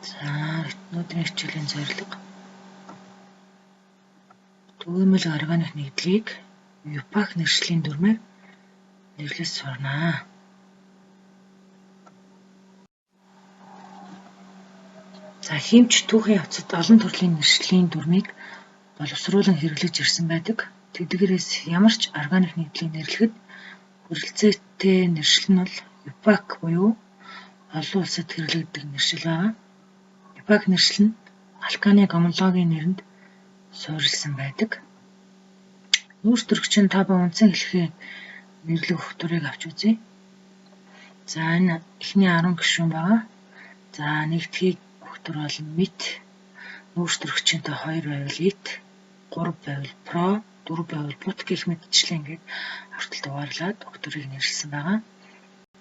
За, өнөөдрийн хичээлийн зорилго түгээмэл органик нэгдлийг IUPAC нэршлийн дүрмээр нэрлэж сурнаа. За, химч түүхийн явцад олон төрлийн нэршлийн дүрмийг боловсруулан хэрэглэж ирсэн байдаг. Тэдгээрээс ямар ч органик нэгдлийг нэрлэхэд хүрэлцээтэй нэршил нь бол IUPAC буюу олон улсад хэрэглэгддэг нэршил байгаа. IUPAC нэршил нь алканы гомологийн нэрэнд суурилсан байдаг. Нүүрс төрөгчийн та ба үндсэн хэлхээ нэрлэх өгтөрийг авч үзье. За, энэ эхний 10 гишүүн байгаа. За, нэгдхийг өгтөр бол мит, нүүрс төрөгчийн та 2 байвал ит, 3 байвал про, 4 байвал бут гэх мэтчлэн ингээд хүртэл дугаарлаад өгтөрийг нэрлсэн байгаа.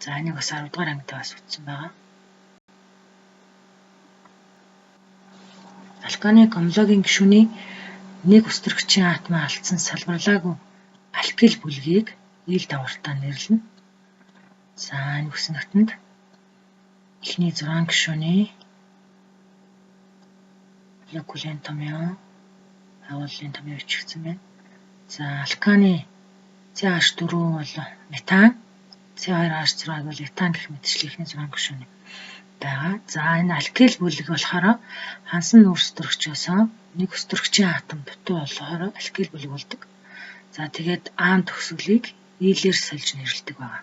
За, энийг бас 10 дугаар ангид бас үзсэн байгаа. Алканы гомологийн гишүүний нэг ус төрөгчийн атомаа алдсан салбарлаагүй алкил бүлгийг ил дагавартаа нэрлэнэ. За, энэ үснэгтэнд эхний 6 гишүүний молекулын томьёо, агууллын томьёо бичигдсэн байна. За, алканы CH4 бол метан, C2H6 бол этан гэх мэтчлэн эхний 6 гишүүний байгаа. За, энэ алкил бүлэг болохоор хансан нүүрс төрөгчөөс нэг ус төрөгчийн атом дутуу болохоор алкил бүлэг болдог. За, тэгээд аан төгсгөлийг илээр сольж нэрлэдэг байгаа.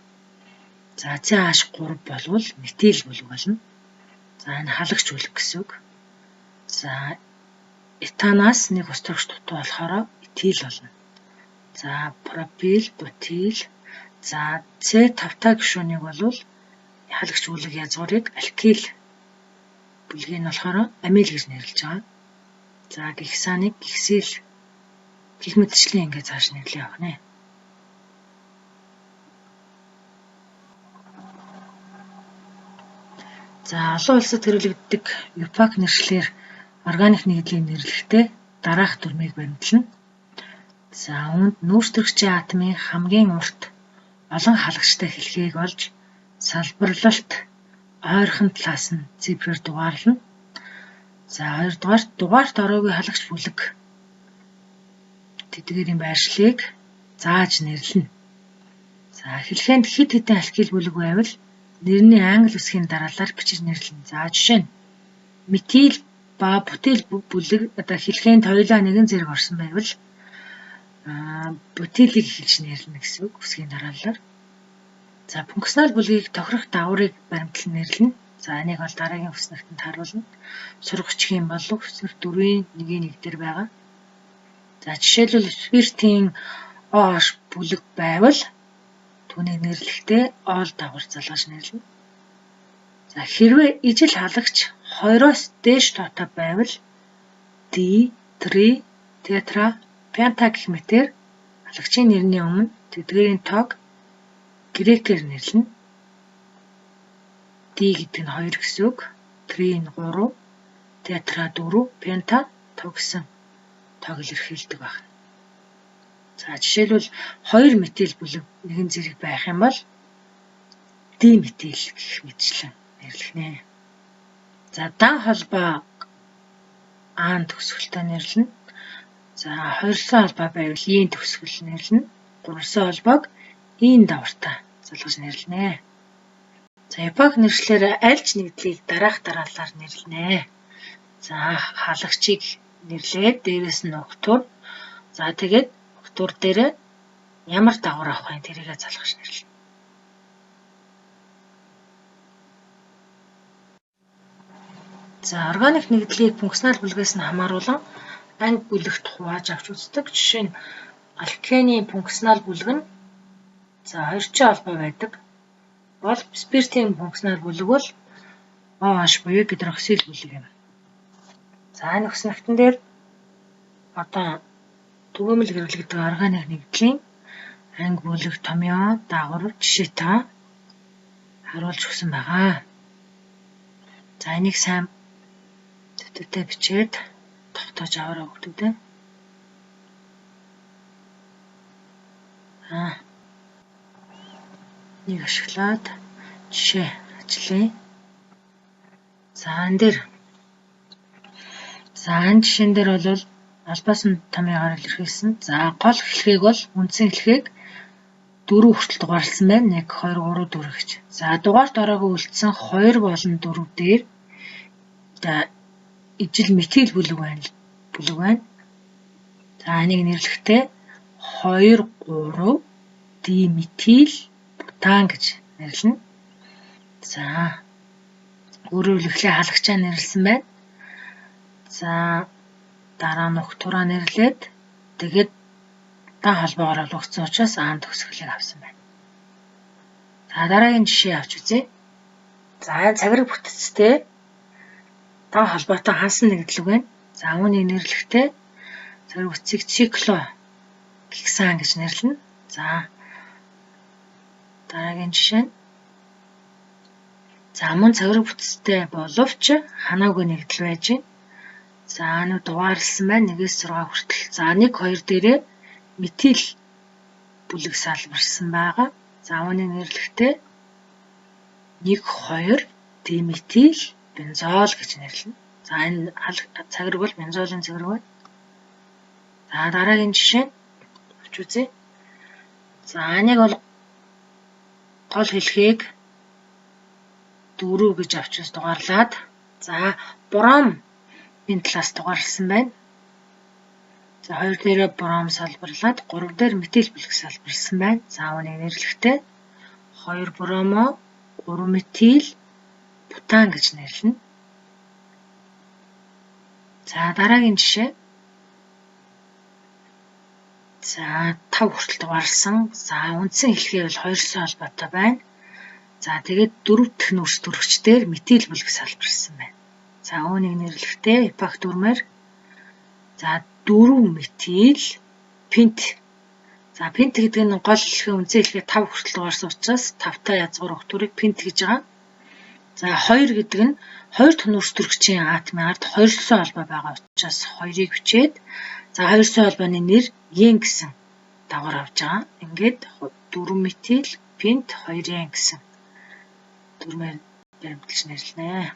За, CH3 болвол метил бүлэг болно. За, энэ халагч бүлэг гэсэн үг. За, этанаас нэг ус төрөгч дутуу болохоор этил болно. За, пропил, бутил. За, C5 та гишүүнийг болвол халагч бүлэг язгуурыг алкил бүлгийг нь болохоор амил гэж нэрлэж байгаа. За, гексаныг гексил гэх мэтчлэн ингээд цааш нэрлэе явах нэ. За, олон улсад хэрэглэгддэг IUPAC нэршлээр органик нэгдлийг нэрлэхдээ дараах дүрмийг баримтлана. За, үүнд нүүрс төрөгчийн атомын хамгийн урт олон халагчтай хэлхээг олж салбарлалт ойрхон талаас нь цифрээр дугаарлана. За, хоёрдугаар дугаарт ороогүй халагч бүлэг тэдгээрийн байршлыг зааж нэрлэнэ. За, хэлхээнд хэд хэдэн алкил бүлэг байвал нэрний англи үсгийн дараалалаар бичиж нэрлэнэ. За, жишээ нь метил ба бутил бүлэг одоо хэлхээнд хоёулаа нэгэн зэрэг орсон байвал бутилийг эхэлж нэрлэнэ гэсэн үг үсгийн дараалалаар. За, функционал бүлгийг тохирох дагаврыг баримтлан нэрлэнэ. За, энийг бол дараагийн хүснэгтэнд харуулна. Сургачхийн юм бол хүснэгт 4-ийн 1-ийн 1 дээр байгаа. За, жишээлбэл спиртийн OH бүлэг байвал түүнийг нэрлэхдээ ол дагавар залгаж нэрлэнэ. За, хэрвээ ижил халагч 2-оос дээш тоотой байвал D, 3, тетра, пента гэх мэтээр халагчийн нэрний өмнө тэдгээрийн тоог грекээр нэрлэнэ. D гэдэг нь 2 гэсэн үг, 3 нь 3, тетра 4, пента 5 гэсэн тоог илэрхийлдэг байна. За, жишээлбэл 2 метил бүлэг нэгэн зэрэг байх юм бол диметил гэх мэтчлэн нэрлэх нэ. За, дан холбоо аан төгсгөлтэй нэрлэнэ. За, хоёрсон холбоо байвал ийн төгсгөл нэрлэнэ. Гурван холбоог ийн давартаа залгаж нэрлэнэ. За, IUPAC нэршлээр аль ч нэгдлийг дараах дараалалаар нэрлэнэ. За, халагчийг нэрлээд дээрээс нь угтвар. За, тэгээд угтвар дээр ямар дагавар авах вэ тэрийгэ залгаж нэрлэнэ. За, органик нэгдлийг функционал бүлгээс нь хамааруулан анги бүлэгт хувааж авч үздэг. Жишээ нь алкены функционал бүлэг нь за хоёрчин холбоо байдаг. Бол спиртийн функционал бүлэг бол OH буюу гидроксил бүлэг юм. За, энэ хүснэгтэн дээр одоо түгээмэл хэрэглэгддэг органик нэгдлийн анги бүлэг томьёо, дагавар, жишээтэй харуулж өгсөн байгаа. За, энийг сайн дэвтэртээ бичээд тогтоож аваарай хүүхдүүдээ. Нэг ашиглаад жишээ ажиллая. За, энэ дээр За энэ жишээн дээр бол албаасан томьёогоор илэрхийлсэн. За гол хэлхийг бол үндсэн хэлхийг 4 хүртэл дугаарласан байна. 1 2 3 4 гэж. За дугаарт ороогүй үлдсэн 2 болон 4 дээр за ижил метил бүлэг байна. Бүлэг байна. За энийг нэрлэхдээ 2 3 диметил бутан гэж нэрлэнэ. За өөрөөр хэлбэл халагчаа нэрлсэн байна. За дараа нь угтвараа нэрлээд тэгээд дан холбоогоор олгогдсон учраас аан төгсгөлийг авсан байна. За дараагийн жишээ авч үзье. За цагираг бүтцтэй дан холбоотой хансан нэгдлэг байна. За үүнийг нэрлэхдээ цагираг бүтцийг цикло гексан гэж нэрлэнэ. За дараагийн жишээ нь за мөн цагираг бүтцтэй боловч ханаагүй нэгдэл байж байна. За нэг дугаарласан байна 1-ээс 6 хүртэл. За 1 2 дээрээ метил бүлэг салбарсан байгаа. За үүнийг нэрлэхдээ 1 2 диметил бензол гэж нэрлэнэ. За энэ цагираг бол бензолын цагираг байна. За дараагийн жишээ авч үзье. За энийг бол гол хэлхийг 4 гэж авч дугаарлаад за бром энэ талаас дугаарласан байна. За 2 дээрээ бром салбарлаад 3 дээр метил бүлэг салбарласан байна. За үүнийг нэрлэхдээ 2 бромо 3 метил бутан гэж нэрлэнэ. За дараагийн жишээ. За 5 хүртэл дугаарласан. За үндсэн хэлхээ бол 2-сон холбоотой байна. За тэгээд 4 дахь нүүрс төрөгч дээр метил бүлэг салбарласан байна. За үүнийг нэрлэхдээ эпак дүрмээр за 4 метил пент. За пент гэдэг нь гол хэлхээ үндсэн хэлхээ 5 хүртэл дугаарсан учраас 5-тай язгуур өгтөрийг пент гэж байгаа. За 2 гэдэг нь 2 дахь нүүрс төрөгчийн атомын ард 2-сон холбоо байгаа учраас 2-ыг бичээд за 2-сон холбооны нэр ен гэсэн дагавар авч байгаа. Ингээд 4 метил пент 2 ен гэсэн дүрмээр баримталж нэрлэнэ.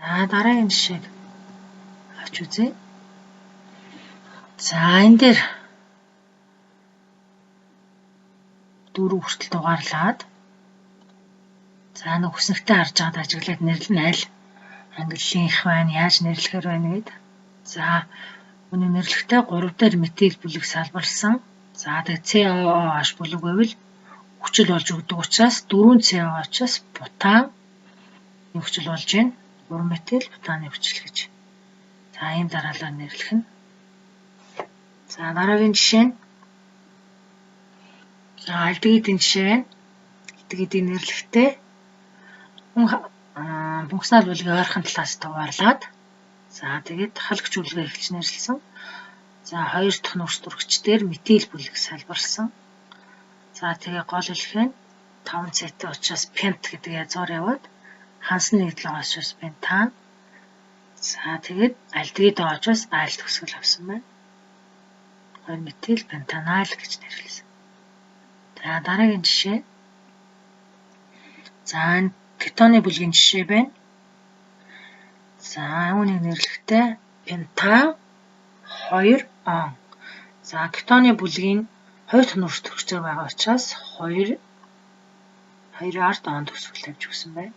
За дараагийн жишээг авч үзье. За энэ дээр 4 хүртэл дугаарлаад за нэг хүснэгтээ харж байгаад ажиглаад нэрлэнэ аль ангиллынх байна, яаж нэрлэхээр байна гэд. За үүнийг нэрлэхдээ 3 дээр метил бүлэг салбарласан. За тэгээ COOH бүлэг байвал хүчил болж өгдөг учраас 4 CO учраас бутан хүчил болж байна. 3 метил бутаны хүчил гэж. За ийм дараалал нэрлэх нь. За дараагийн жишээ нь за альдегидын жишээ байна. Альдегидыг нэрлэхдээ функционал бүлгийн ойрхон талаас дугаарлаад за тэгээд халагч бүлгээ эхэлж нэрлсэн. За хоёр дахь нүүрс төрөгч дээр метил бүлэг салбарласан. За тэгээ гол хэлхээ нь 5 цэтэй учраас пент гэдэг язгуур яваад хансан нэгдэл байгаа учраас пентан. За тэгээд альдегид байгаа учраас айл төгсгөл авсан байна. 2 метил пентанал гэж нэрлэсэн. За дараагийн жишээ. За энэ кетоны бүлгийн жишээ байна. За үүнийг нэрлэхдээ пентан 2 он. За кетоны бүлгийн 2 дахь нүүрс төрөгчөөр байгаа учраас 2 2 ард он төгсгөл тавьж өгсөн байна.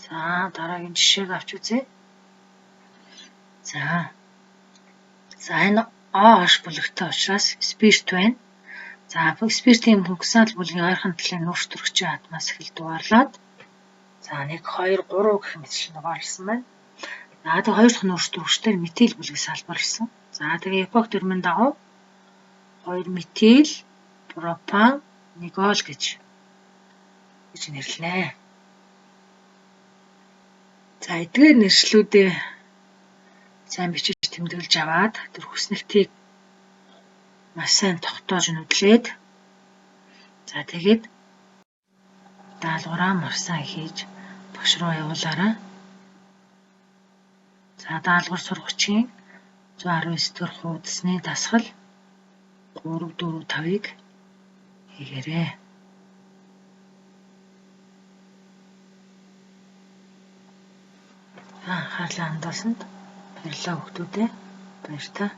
За дараагийн жишээг авч үзье. За. За энэ OH бүлэгтэй учраас спирт байна. За спиртийн функционал бүлгийн ойрхон талын нүүрс төрөгчийн атомаас эхэл дугаарлаад за 1 2 3 гэх мэтчлэн дугаарласан байна. За тэгээ хоёр дахь нүүрс төрөгчдөр метил бүлэг салбарласан. За тэгээ эпок дүрмийн дагуу 2 метил пропан 1 ол гэж нэрлэнэ. За эдгээр нэршлүүдээ сайн бичиж тэмдэглэж аваад тэр хүснэгтийг маш сайн тогтоож нүдлээд за тэгээд даалгавраа маш сайн хийж багш руу явуулаарай. За даалгавар сургачийн 119 дэх хуудасны дасгал 3 4 5-ыг хийгээрэй. За, анхаарлаа хандуулсанд баярлалаа хүмүүстээ. Баяртай.